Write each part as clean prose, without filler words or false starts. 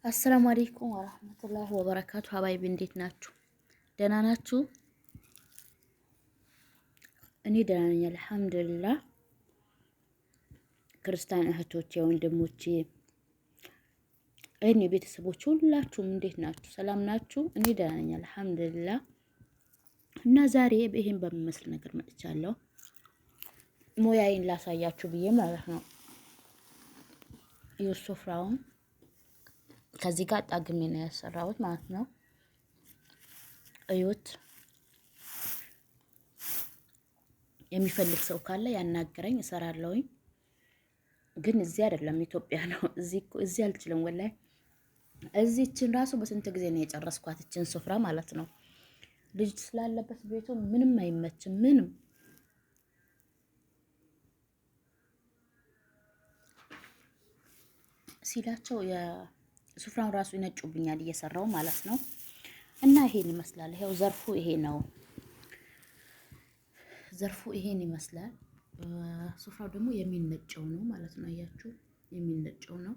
السلام عليكم ورحمة الله وبركاته። حبايبي እንዴት ናችሁ? ደህና ናችሁ? እኔ ደህና ነኝ الحمد لله። ክርስቲያን እህቶቼ፣ ወንድሞቼ፣ እኔ ቤተሰቦች ሁላችሁም እንዴት ናችሁ? ሰላም ናችሁ? እኔ ደህና ነኝ الحمد لله። እና ዛሬ ይሄን በሚመስል ነገር መጥቻለሁ። ሙያዬን ላሳያችሁ ብዬ ማለት ነው። ዩሱፍራውን ከዚህ ጋር ጣግሜ ነው ያሰራሁት ማለት ነው። እዩት። የሚፈልግ ሰው ካለ ያናገረኝ፣ እሰራለሁኝ። ግን እዚህ አይደለም ኢትዮጵያ ነው። እዚህ አልችልም ወላሂ። እዚህችን ራሱ በስንት ጊዜ ነው የጨረስኳት እችን ሱፍራ ማለት ነው። ልጅ ስላለበት ቤቱ ምንም አይመችም። ምንም ሲላቸው ሱፍራውን ራሱ ይነጩብኛል እየሰራው ማለት ነው። እና ይሄን ይመስላል። ይሄው ዘርፉ ይሄ ነው። ዘርፉ ይሄን ይመስላል። ሱፍራው ደግሞ የሚነጨው ነው ማለት ነው። አያችሁ፣ የሚነጨው ነው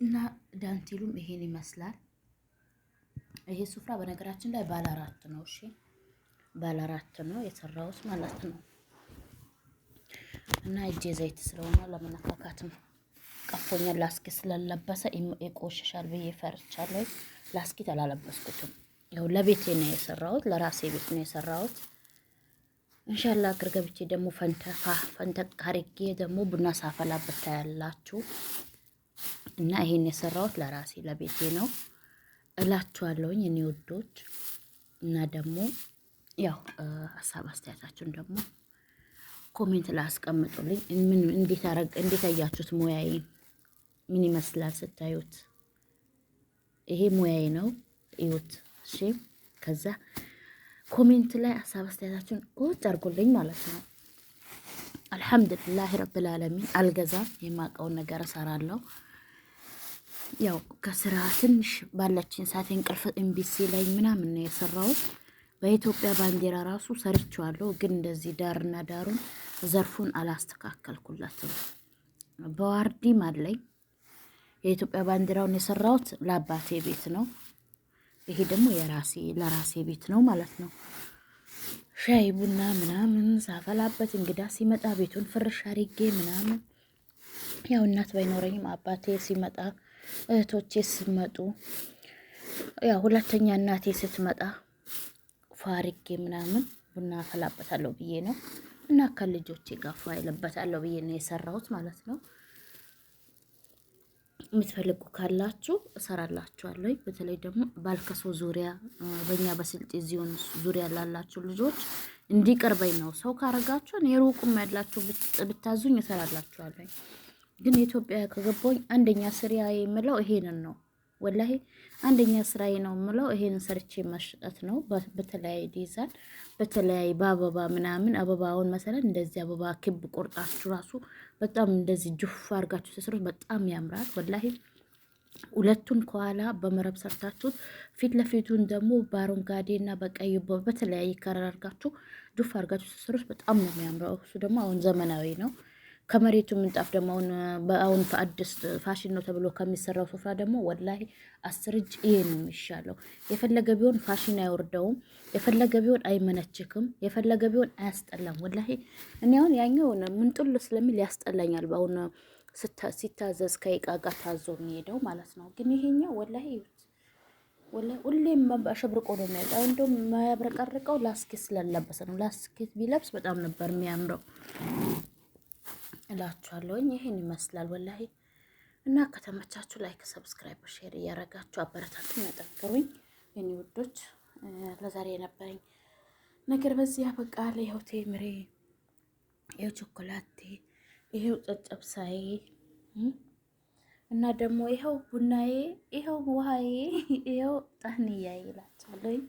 እና ዳንቴሉም ይሄን ይመስላል። ይሄ ሱፍራ በነገራችን ላይ ባለ አራት ነው። እሺ ባለ አራት ነው የሰራሁት ማለት ነው። እና እጄ ዘይት ስለሆነ ለመነካካትም ቀፎኛል። ላስኪት ስላለበሰ ይቆሽሻል ብዬ ፈርቻለሁ። ላስኪት አላለበስኩትም። ያው ለቤቴ ነው የሰራሁት፣ ለራሴ ቤት ነው የሰራሁት። إن شاء الله አገር ገብቼ ደግሞ ፈንተፋ ፈንተቅ አድርጌ ደግሞ ቡና ሳፈላበት ታያላችሁ። እና ይሄን የሰራሁት ለራሴ ለቤቴ ነው እላችኋለሁኝ እኔ ውዶች። እና ደግሞ ያው ሀሳብ አስተያየታችሁን ደግሞ comment ላይ አስቀምጡልኝ። ምን እንዴት አረግ እንዴት አያችሁት? ሙያዬ ምን ይመስላል ስታዩት? ይሄ ሙያዬ ነው፣ እዩት። እሺ፣ ከዛ comment ላይ ሀሳብ አስተያየታችሁን ቁጭ አድርጉልኝ ማለት ነው። الحمد لله رب العالمين። አልገዛም፣ የማውቀውን ነገር እሰራለሁ። ያው ከስራ ትንሽ ባለችን ሰዓት እንቅልፍ እምቢ ሲለኝ ምናምን ነው የሰራሁት። በኢትዮጵያ ባንዲራ ራሱ ሰርቼዋለሁ፣ ግን እንደዚህ ዳርና ዳሩን ዘርፉን አላስተካከልኩለትም። በዋርዲም አለኝ። የኢትዮጵያ ባንዲራውን የሰራሁት ለአባቴ ቤት ነው። ይሄ ደግሞ የራሴ ለራሴ ቤት ነው ማለት ነው። ሻይ ቡና ምናምን ሳፈላበት እንግዳ ሲመጣ ቤቱን ፍርሽ አድርጌ ምናምን፣ ያው እናት ባይኖረኝም አባቴ ሲመጣ እህቶቼ ሲመጡ ያው ሁለተኛ እናቴ ስትመጣ ፋርጌ ምናምን ቡና አፈላበታለሁ ብዬ ነው እና ከልጆቼ ጋር ፏ ይለበታለሁ ብዬ ነው የሰራሁት ማለት ነው። የምትፈልጉ ካላችሁ እሰራላችኋለሁ። በተለይ ደግሞ ባልከሶ ዙሪያ በእኛ በስልጤ ዚዮን ዙሪያ ላላችሁ ልጆች እንዲቀርበኝ ነው። ሰው ካረጋችሁ የሩቁም ያላችሁ ብታዙኝ እሰራላችኋለሁ። ግን የኢትዮጵያ ከገባሁኝ አንደኛ ስራዬ የምለው ይሄንን ነው። ወላሂ አንደኛ ስራዬ ነው የምለው ይሄንን ሰርቼ መሸጥ ነው። በተለያየ ዲዛይን፣ በተለያየ በአበባ ምናምን፣ አበባውን መሰለን እንደዚህ አበባ ክብ ቆርጣችሁ ራሱ በጣም እንደዚህ ጁፍ አድርጋችሁ ተሰሩት በጣም ያምራል። ወላሂ ሁለቱን ከኋላ በመረብ ሰርታችሁት ፊት ለፊቱን ደግሞ በአረንጓዴ እና በቀይ በተለያየ color አድርጋችሁ ጁፍ አድርጋችሁ ተሰሩት በጣም ነው የሚያምረው። እሱ ደግሞ አሁን ዘመናዊ ነው። ከመሬቱ ምንጣፍ ደግሞ አሁን አዲስ ፋሽን ነው ተብሎ ከሚሰራው ሶፋ ደግሞ ወላሂ 10 እጅ ይሄ ነው የሚሻለው። የፈለገ ቢሆን ፋሽን አይወርደውም፣ የፈለገ ቢሆን አይመነችክም፣ የፈለገ ቢሆን አያስጠላም። ወላሂ እኔ አሁን ያኛው ምንጥል ስለሚል ያስጠላኛል። በአሁን ሲታዘዝ ከእቃ ጋር ታዞ የሚሄደው ማለት ነው። ግን ይሄኛው ወላሂ ወላሂ ሁሌም አሸብርቆ ነው የሚያወጣው። እንደውም የማያብረቀርቀው ላስኬት ስላለበሰ ነው። ላስኬት ቢለብስ በጣም ነበር የሚያምረው እላችኋለሁኝ። ይሄን ይመስላል ወላሂ። እና ከተመቻችሁ like፣ subscribe፣ share እያረጋችሁ አበረታቱኝ፣ አጠንክሩኝ የኔ ውዶች። ለዛሬ የነበረኝ ነገር በዚህ ያበቃል። ይኸው ቴምሬ፣ ይኸው ቾኮላቴ፣ ይኸው ጨጨብሳዬ እና ደግሞ ይኸው ቡናዬ፣ ይኸው ውሃዬ፣ ይኸው ጣህንያዬ እላችኋለሁኝ።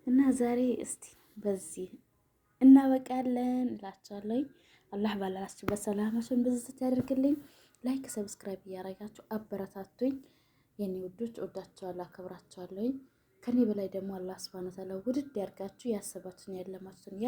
እና ዛሬ እስቲ በዚህ እናበቃለን እላችኋለሁኝ። አላህ ባላችሁ በሰላማችሁን ብዝት ያደርግልኝ። like subscribe እያደረጋችሁ አበረታቱኝ የኔ ውዶች፣ ወዳችኋለሁ፣ አከብራችኋለሁኝ። ከኔ በላይ ደግሞ አላህ سبحانه وتعالى ውድድ ያርጋችሁ፣ ያሰባችሁን ያለማችሁን